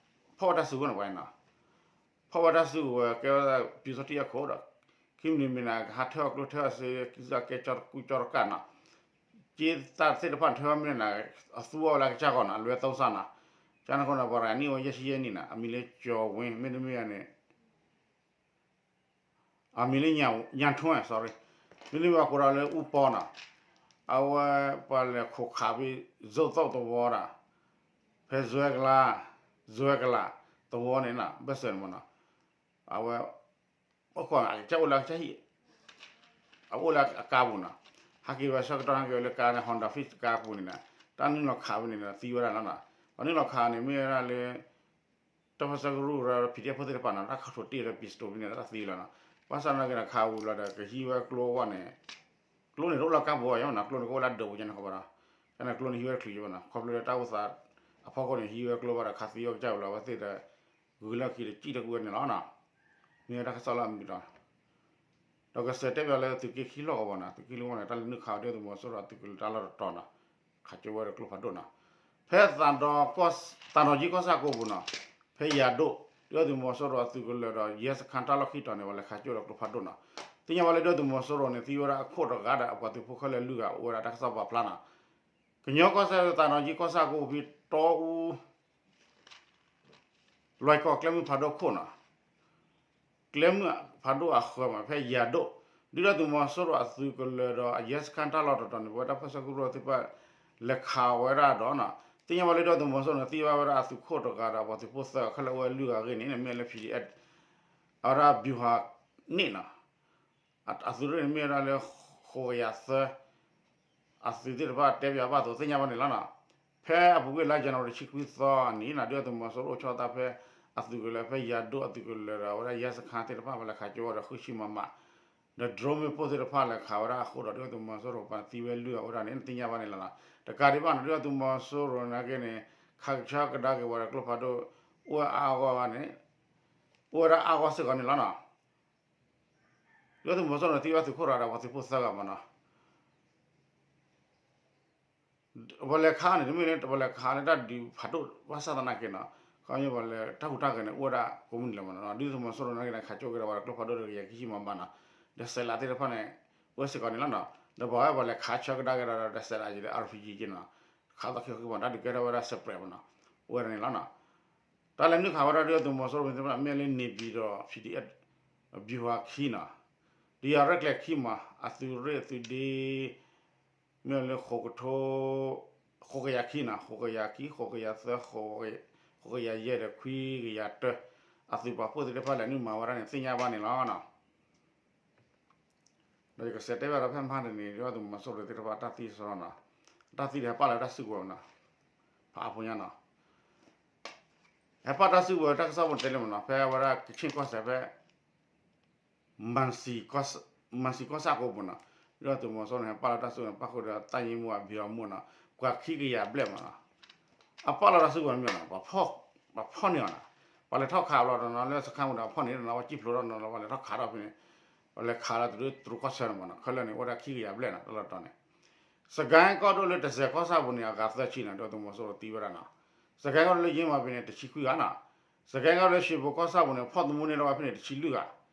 ဖီၣ်ဝဲတၢ်စုကဝဲၤန့ၣ်, ဖီၣ်ဝဲတၢ်စုကဝဲၤ ကဲဝဲဒၣ်ပျူစောထီးအခိၣ်ဒီး ခံမံးနံးမံးနံးန့ၣ် ကဟးထၢအီၤကျိ ထၢအီၤစ့ ကဲကၠီတကူကၠီတကၣ်န့ၣ်, က့သၣ်သ့ၣ်တဖၣ်န့ၣ် ထၢအီၤမ့ၢ်န့ၣ် အသူအီၤဝဲလၢအကစၢ်ဂီၢ်န့ၣ် အလွဲသုံးစားန့ၣ်, ကန့ၣ်အဃိန့ၣ် ပှၤတဂၤန့ၢ်ဝဲယဲၢ်ဆံယဲၢ်နံၣ်န့ၣ် အမံၤလၢကၠီၤဝ့ မ့တမ့ၢ်န့ၣ် အမံၤလၢညၣ်ထိၣ်န့ၣ် sorry, မ့တမ့ၢ်ပှၤကိးဒၣ်လၢအူပီန့ၣ်, အဝဲပှၤလဲၤခိးခးဖဲ ဇိၣ်သိၣ်သဝီဒီး ဖဲစွဲကလး, စွဲကလးသဝီန့ၣ် ဘၢၣ်စၢၤန့ၣ်မ့ၢ်န့ၣ်, အဝဲ အကစၢ်အိၣ်လၢအကစၢ်ဟံၣ်, အအိၣ်လၢအကါပူၤန့ၣ်, ဟဲက့ၤဝဲဆၢကတီၢ်ဟဲက့ၤဝဲလၢကါန့ၣ် Honda Fit ကါပူၤန့ၣ်န့ၣ်, တၢ်နုာ်လီၤခးဝဲန့ၣ်န့ၣ် သံဝဲဒၣ်လီၤန့ၣ်, ပှၤနုာ်လီၤခးန့ၣ် မ့ၢ်ဝဲဒၣ်လၢ တၢ်ပၢဆှၢကရူၢ်ဒီး PDF ဖိသ့ၣ်တဖၣ်န့ၣ် တၢ်ခးထိၣ်တ့ၢ်ဒီး pistol ဖဲန့ၣ် တၢ်သံလီၤန့ၣ်, ဘၣ်ဆၣ်သနာ်က့န့ၣ် ခးဝံၤလီၤဒီး ကဟံးဝဲကျိအဂီၢ်န့ၣ်, ကျိန့ၣ်တအိၣ်လၢကါပူၤအဂီၢ်န့ၣ် ကျိန့ၣ်ကအိၣ်လၢအဒၢးပူၤန့ၣ်ဃီဘၣ်ဒီး, ကန့ၣ်ကျိန့ၣ်ဟံးဝဲတချုးဘၣ်န့ၣ် ခီဖျိလၢတၢ်အိၣ်သးအဖီခိၣ်န့ၣ် ဟံးဝဲကျိဘၣ်ဒီး ခးသံဝဲကစၢ်ဝံၤလီၤ အဝဲသ့ၣ်ဒီး ဂုၤလၢခံဒီးစံၣ်ထီၣ်ကွံာ်ဝဲန့ၣ်လီၤန့ၣ်, မ့ၢ်ဝဲတၢ်ကစီၣ်လၢအမုာ်ဒီး ဒီးကစးတဲဘၣ်လၢသုးက့ခံလီၢ်ကဝီၤန့ၣ် သုးက့ခံလီၢ်ကဝီၤန့ၣ် တၢ်လဲၤနုာ်ခးဝဲဒၣ်သုးမီၤစိရိၤအသုးကလၢၤတၢ်လီၢ်တတီၤန့ၣ်, ခးကၠိဝဲဒီးကျိဖးဒိၣ်န့ၣ်, ဖဲ သးဒီကီၢ်ဆၣ်ကိးပူၤန့ၣ်, ဖဲယၤဒိၣ် ဒုၣ်ဒါသုးမီၤစိရိၤအသုးကလၢၤဒီး ရဲစခန်းတၢ်လီၢ်ခံတီၤန့ၣ် ပှၤလဲၤခးကၠိဒီးကျိဖးဒိၣ်န့ၣ်, သ့ၣ်ညါဝဲလၢဒုၣ်ဒါသုးမီၤစိရိၤန့ၣ် သံဝဲဒၣ်အခိၣ်တဂၤဒီးအပှၤသုးဖိခဲလၢာ်လွံၢ်ဂၤ အိၣ်ဝဲဒၣ်တၢ်ကစီၣ်ပာ်ဖျါန့ၣ်, ကညီကီၢ်စဲၣ် သးဒီကီၢ်ဆၣ်ကိးပူၤဖဲတီအူ လွဲၢ်ကီၢ်ကျဲမုၢ်ဖးဒိၣ်ခိၣ်န့ၣ်, ကျဲမုၢ်ဖးဒိၣ်အဃၢၤမး ဖဲယၤဒိၣ်, ဒုၣ်ဒါသုးမီၤစိရိၤအသုးကလၢၤဒီးအရဲစခန်းတၢ်လီၢ်တတီၤန့ၣ် ပဝဲတၢ်ပၢဆှၢကရူၢ်သ့ၣ်တဖၣ် လဲၤခးဝဲဒၣ်ဒီးန့ၣ်, သ့ၣ်ညါဝဲလၢဒုၣ်ဒါသုးမီၤစိရိၤန့ၣ် သံဝဲဒၣ်အသုးခိၣ်တဂၤဒီး အပှၤသုးဖိသၢဂၤခဲလၢာ်အိၣ်ဝဲလွံၢ်ဂၤအဂ့ၢ်န့ၣ် မ့ၢ်လၢ PDF အဝဲဒၣ် ဗျူဟာနှစ်န့ၣ် အသုးရ့ၣ်န့ၣ်မ့ၢ်ဝဲဒၣ်လၢ ဃိးကယၤသၢ အသုးသ့ၣ်တဖၣ်တဲပၠးဘၣ်အသိးသ့ၣ်ညါဘၣ်န့ၣ်လီၤန့ၣ်, ဖဲအပူၤကွံာ်လါယနူၤအါရံၤတဆံခွံသီအနံၤန့ၣ် ဒုၣ်ဒါသုးမီၤစိရိၤအိၣ်ဆီသးဖဲ အသုးကလၢၤဖဲယၤဒိၣ်အသုးကလၢၤဒီး အဝဲဒၣ်ရဲစခန်းသ့ၣ်တဖၣ် ပှၤလဲၤခးကၠိဝဲဒီးဃုဆံ မမ ဒီး drone မ့ၣ်ပိၢ်သ့ၣ်တဖၣ်လဲၤခးဝဲဒၣ်အဃိဒီး ဒုၣ်ဒါသုးမီၤစိရိၤပှၤသံဝဲလွံၢ်ဂၤအိၣ်ဒၣ်န့ၣ် နသ့ၣ်ညါဘၣ်န့ၣ်လီၤနီၤ. တကးဒံးဘၣ်နီၤ ဒုၣ်ဒါသုးမီၤစိရိၤနာ်က့န့ၣ် ခးကဆှီကဒါက့ၤဝဲဒီးကျိဖးဒိၣ် အိၣ်ဝဲအါအါဂီၢ်ဂီၢ်န့ၣ် အိၣ်ဝဲဒၣ်အါဂီၢ်စ့ၢ်ကီးန့ၣ်လီၤနီၤ. ဒုၣ်ဒါသုးမီၤစိရိၤန့ၣ်သံဝဲသုးခိၣ်ရၤဒီးပှၤသုးဖိသၢဂၤမးနီၤ. ပှၤလဲၤခးန့ၣ် တမ့ၢ်လၢပှၤလဲၤခးလၢတၢ်ဒုးဖးဒိၣ်ဘၣ်ဆၣ်သနာ်က့နီၤ, ခီပညီပှၤလဲၤတၢ်ဟူးတၢ်ဂဲၤန့ၣ် အိၣ်ဝဲဒၣ်ကိးမုၢ်နံၤလီၤမးနီၤ. ဒုၣ်ဒါသုးမီၤစိရိၤနာ်က့န့ၣ် ခးကၠိက့ၤဒီးဝဲဒီးကျိဖးဒိၣ်တကယၤခံဆံမးဘၣ်နီၤ, ဒီးစဲးလးသ့ၣ်တဖၣ်န့ၣ် အိၣ်ဝဲစ့ၢ်ကီးန့ၣ်လီၤနီၤ. ဒီးပှၤဝဲပှၤလဲၤခးဆၢကဒါက့ၤဒီးဒီးစဲးလးက့ၤဒီး အါပီၣ်ကၠံက့ၤနီၤ, ခးသီခံဃီခံမး တၢ်ဒုးကဲထီၣ်ဝဲဒၣ် spread မးနီၤ, အိၣ်ဝဲဒၣ်န့ၣ်လီၤနီၤ. တၢ်လဲၤနုာ်ခးဝဲဒၣ်ဒုၣ်ဒါသုးမီၤစိရိၤမ့ၢ်သ့ၣ်တဖၣ် မ့ၢ်လၢ နေပြည်တော် PDF ဗျူဟာခံနီၤ, တယၤရဲၣ်ကျဲၤခံမး အသုးရ့ၣ်အသုးဒ့ မ့ၢ်လၢဃိးကထိ ဃိးကယၤခံနီၤ, ဃိးကယၤခံ ဃိးကယၤသၢ ဃိးကယၤယဲၢ်ဒီးခွံကယၤတၢ အသုးပာ်ဖှိၣ်သ့ၣ်တဖၣ်လဲၤနုာ်မၤဝဲဒၣ်န့ၣ် သ့ၣ်ညါဘၣ်န့ၣ်လီၤနီၤ. ဒီးယကစံးတဲဘၣ်ဒီးဖဲမဟါတနံၤ ဒုၣ်ဒါသုးမီၤစိရိၤသ့ၣ်တဖၣ်တၢ်သံစရီနီၤ, တၢ်သံဒီးဟဲပာ်လီၤတၢ်စုကဝဲၤနီၤ, ဖးအါဖိညါနီၤ, ဟဲပာ်တၢ်စုကဝဲၤတၢ်ကစီၣ်ပူၤတဲလၢမးနီၤ, ဖဲဝဲဒၣ်ကခ့ၣ်ကီၢ်စဲၣ်ဖဲ မၤစံၤကီၢ်ဆၣ်အကိပူၤနီၤ, ဒုၣ်ဒါသုးမီၤစိရိၤန့ၣ် ဟဲပာ်လီၤတၢ်စုကဝဲၤန့ၣ် ပၣ်ဃုာ်ဒီးတၢ်ယံမူအဘံအီၤမူနီၤ, ပှၤခံကယၤဘျဲၣ်မးနီၤ, အပာ်လီၤတၢ်စုကဝဲၤမ့ၢ်နီၤ, ပှၤဖီၣ်န့ၢ်အီၤနီၤ, ပှၤလဲၤထီၣ်ခးဘျီဒီးနီၤ လၢစခါမူဒီးဖီၣ်န့ၢ်ဒီးနီၤ ပှၤစံၣ်ဖျိးထီၣ်နီၤ ပှၤလဲၤထီၣ်ခးထီၣ်ဖဲန့ၣ်, ပှၤလဲၤခးလီၤတရူးကီၢ်ဆၢန့ၣ်မးနီၤ, ခဲလၢာ်န့ၣ် အိၣ်ဝဲဒၣ်ခံကယၤဘျဲၣ်နီၤ တၢ်လီၢ်တတီၤန့ၣ်, စကဲကီၢ်ဒိၣ်လၢတစဲးကီၢ်ဆၣ်ပူၤန့ၣ် အဂၤသၢဆံနီၤ ဒုၣ်ဒါသုးမီၤစိရိၤသံဝဲဒၣ်နီၤ, စကဲကီၢ်ဒိၣ်လၢယ့မၤပ့ၤန့ၣ် တဆံခွံဂၤနီၤ, စကဲကီၢ်ဒိၣ်လၢရွှေဘိုကီၢ်ဆၣ်ပူၤန့ၣ် ဖီၣ်သမူန့ၢ်လီၤဝဲဖဲန့ၣ် တဆံလွံၢ်ဂၤ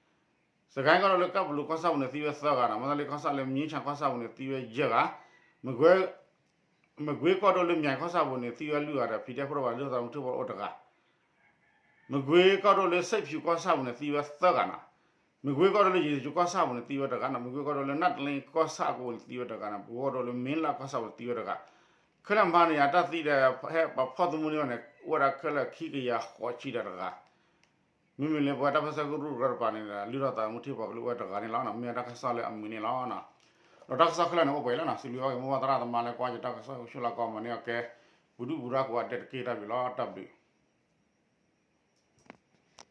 စကဲကီၢ်ဒိၣ်လၢကၢ်ပလူးကီၢ်ဆၣ်ပူၤန့ၣ် သံဝဲသၢဂၤနီၤ, မၤသလ့ကီၢ်ဆၣ်လၢမံဆၣ်ကီၢ်ဆၣ်ပူၤန့ၣ် သံဝဲယဲၢ်ဂၤ, မကွ့ မကွ့ကီၢ်ဒိၣ်လၢမၠဲၣ်ကီၢ်ဆၣ်ပူၤန့ၣ် သံဝဲလွံၢ်ဂၤဒီး PDF ဖိတဖၣ်လၢသးမုၢ်ထံၣ်ဖိအိၣ်တဂၤ, မကွ့ကီၢ်ဒိၣ်လၢစဲးဖၠူၤကီၢ်ဆၣ်ပူၤန့ၣ် သံဝဲသၢဂၤနီၤ, မကွ့ကီၢ်ဒိၣ်လၢယ့ၣ်စကီၢ်ဆၣ်ပူၤန့ၣ် သံဝဲတဂၤနီၤ, မကွ့ကီၢ်ဒိၣ်လၢနၢ်တလ့ကီၢ်ဆၣ်အကိပူၤန့ၣ် သံဝဲတဂၤနီၤ, မကွ့ကီၢ်ဒိၣ်လၢမ့လၣ်ကီၢ်ဆၣ်ပူၤန့ၣ် သံဝဲတဂၤ, ခဲလၢာ်မဟါန့ၣ် အတၢ်သံဒီး ဟဲပှၤဖီၣ်သမူန့ၢ်ဝဲန့ၣ် အိၣ်ဝဲဒၣ်ခဲလၢာ်ခံကယၤဃိးဆံဒီးတဂၤ မ့မ့ၢ်လၢပဝဲတၢ်ပၢဆှၢကရူၢ်ကရၢတကပၤန့ၣ်ဒီး လုၢ်ထီၣ်သးမုၢ်ထံၣ်ပှၤကလုာ်အိၣ်ဝဲတဂၤန့ၣ်လီၤ. မ့ၢ်ဝဲတၢ်ကစီၣ်လၢအမုာ်န့ၣ်လီၤ. ဒီးတၢ်ကစီၣ်ခဲလၢာ်န့ၣ် အိၣ်ပှဲၤလံနီၤ, စံးဘျုးဘၣ်က့ၤမိၢ်ပၢ်သရၣ်သမါလၢကွၢ်ယတၢ်ကစီၣ်ဆူၣ်လၢကီၢ်မၤန့ၢ်အီၤကဲ ပူၤဒုၣ်ပူၤဒါကိးဂၤဒဲးတက့ၢ်. တၢ်ဘျုးလီၤ, တၢ်ဘျုး.